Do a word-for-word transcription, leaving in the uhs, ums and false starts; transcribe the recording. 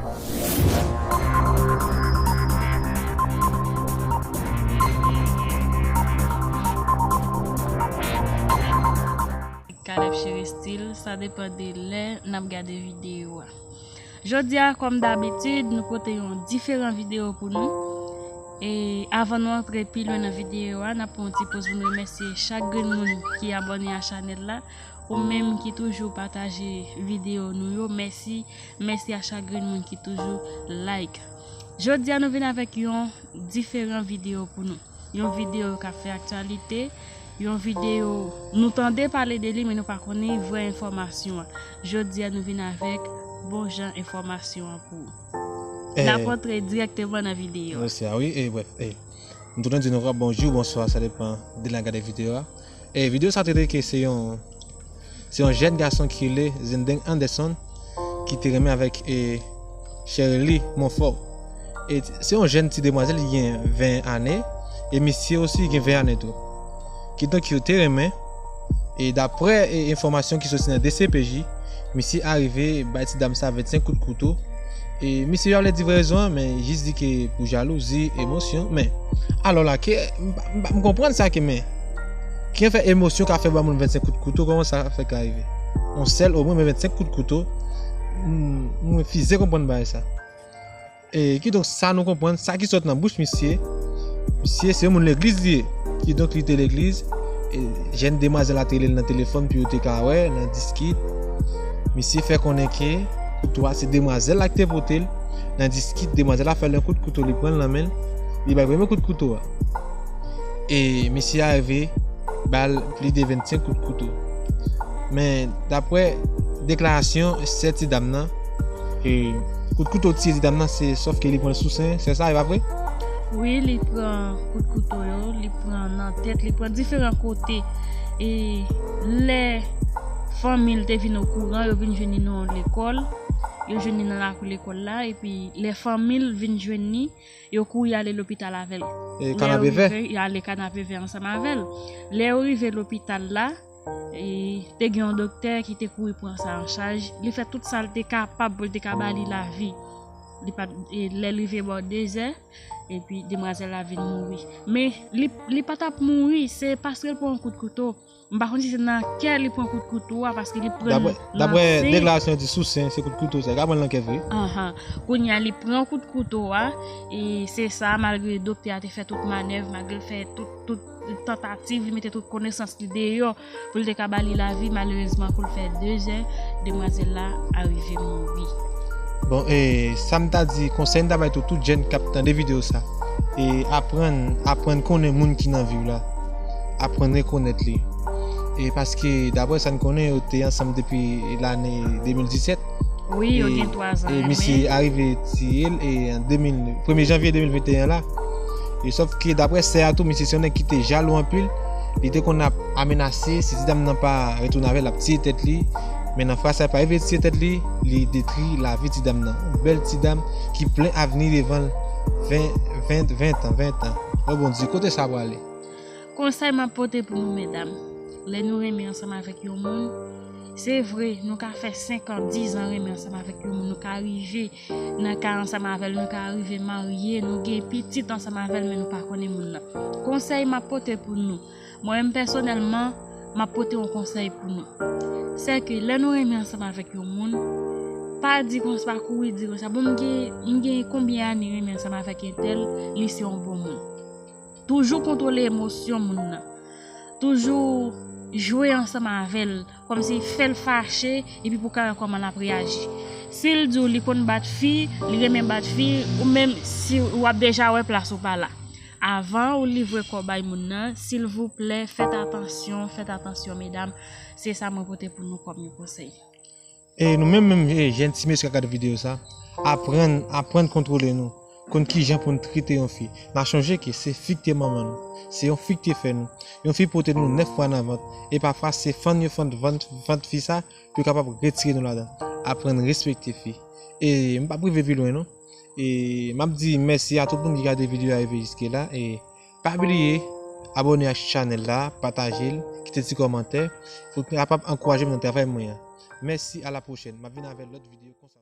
Caleb Chéristyle, sa depann de lè n ap gade videyo a. Jodi a, kòm dabitid, nou pote yon diferan videyo pou nou. E avan nou antre pi lwen nan videyo a, n ap pran yon ti poz pou n remèsye chak grenn moun ki abòne a chanèl la, ou menm ki toujou pataje videyo nou yo. Mèsi, mèsi a chak grenn moun ki toujou like. Jodi a, nou vin avèk yon diferan videyo pou nou. Yon videyo k ap fè aktyalite, yon videyo nou tande pale de li, men nou pa konnen vrè enfòmasyon an. Jodi a, nou vin avèk bon jan enfòmasyon an pou ou. N ap antre dirèkteman nan videyo a. Mèsi a, wi, e brèf, e, m tounen di nou bonjou, bonswa, sa depann de lè n ap gade videyo a. E videyo sa te di ke se yon, se yon jèn gason ki rele Zendeng Anderson ki te renmen avèk, e, Sherly Monfort. E se yon jèn ti demwazèl, li gen ven ane, e misye osi gen ven ane tou. Kidonk yo te renmen, e daprè, e, enfòmasyon ki soti nan D C P J, misye arive bay ti dam sa vennsenk kout kouto. E misye pa vle di vrè rezon an, men jis di ke pou jalouzi, emosyon, men alò la, ke m pa, m pa, m konprann sa ke, men, ki fè emosyon ka fè ba moun vennsenk kout kouto, kòman sa fè ka rive? Yon sèl omwen, men vennsenk kout kouto, m, m refize konprann bagay sa. E kidonk, sa nou konprann, sa ki sot nan bouch misye, misye se yon moun legliz li ye. Kidonk, li te legliz, e jèn demwazèl la te rele l nan telefòn pou yo te ka wè, nan diskit. Misye fè konnen ke kouto a se demwazèl la ki te pote l. Nan diskit, demwazèl la fè l yon kout kouto, li pran l nan men l, li bay premye kout kouto a. E misye arive ba l plis de vennsenk kout kouto. Men, daprè deklarasyon sè ti dam nan, e, kout kouto tiye ti dam nan, se sòf ke li pran l sou sen, se sa, e pa vre? Wi, li pran kout kouto yo, li pran nan tèt, li pran diferan kote. E lè fanmi l te vin okouran, yo vin jwenn li nan yon lekòl, yo jwenn li nan lakou lekòl la, epi lè fanmi l vin jwenn li, yo kouri ale lopital avè l. E, Kanapevè? Yo ale Kanapevè ansanm avè l. Lè yo rive lopital la, e, te gen yon doktè ki te kouri pran sa an chaj. Li fè tout sa l te kapab pou l te ka ba li lavi. Li pa t, e, lè l rive bò dezè, epi demwazèl la vin mouri. Men li, li pa t ap mouri, se paske l pran yon kout kouto. M pa konn si se nan kè li pran kout kouto a, paske li pran l nan sen. Daprè deklarasyon yo di sou sen, se kout kouto sa, ka pran l nan kè vre. Anhan. Kounye a, li pran kout kouto a, e se sa, malgre doktè a te fè tout manèv, malgre l fè tout, tout tantativ, li mete tout konesans li deyò pou l te ka ba li lavi, malerezman, kou l fè dezè, demwazèl la arive mouri. Bon, e sa m ta di, konsèy m ta bay tou, tout jèn k ap tande videyo sa, e aprann, aprann konnen moun ki nan vi w la. Aprann rekonèt li. E paske, daprè sa n konnen, yo te ansanm depi lane de mil disèt. Wi, yo gen twa zan. E misye arive tiye l, e an de mil, premye janvye de mil venteyen la. E sòf ke, daprè sè a tou, misye se yon nèg ki te jalou anpil. Li te konn ap amenase, si ti dam nan pa retounen avè l, l ap tiye tèt li. Men nan fwa sa, li pa rive tiye tèt li, li detwi lavi ti dam nan. Yon bèl ti dam ki plen avni devan l. Ven, ven, ven tan, ven tan. O Bondye, kote sa prale? Konsèy m ap pote pou nou, medam, lè nou renmen ansanm avèk yon moun, se vre, nou ka fè senk an, diz an renmen ansanm avèk yon moun, nou ka rive nan kay ansanm avè l, nou ka rive marye, nou gen pitit ansanm avè l, men nou pa konnen moun nan. Konsèy m ap pote pou nou, mwen menm pèsonèlman, m ap pote yon konsèy pou nou. Sè ke lè nou renmen ansanm avèk yon moun, pa di konsa, pa kouri di konsa, bon, m gen, m gen konbyen ane renmen ansanm avèk entèl, li se yon bon moun. Toujou kontwole emosyon moun nan. Toujou jwe ansanm avè l, kòmsi fè l fache, epi pou w ka wè kòman l ap reyaji. Si l di w li konn bat fi, li renmen bat fi, ou menm si w ap deja wè plas ou pa la. Avan ou livre kò bay moun nan, silvouplè, fèt atansyon, fèt atansyon, medam. Se sa mwen pote pou nou kòm yon konsèy. E nou menm, menm, e, jèn ti mesye k ap gade videyo sa, aprann, aprann kontwole nou. Konn kijan pou n trete yon fi. N a chonje ke se fi k te manman nou. Se yon fi k te fè nou. Yon fi pote nou nèf mwa nan vant. E pafwa se fann yo fann vant, vant fi sa pou yo kapab retire nou ladan. Aprann respekte fi. E m p ap rive pi lwen non. E m ap di mèsi a tout moun ki gade videyo a rive jiske la. E pa bliye abòne ak chanèl la, pataje l, kite ti kòmantè pou kapab ankouraje m nan travay mwen an. Mèsi, a la pwochèn. M ap vin avèk lòt videyo konsa.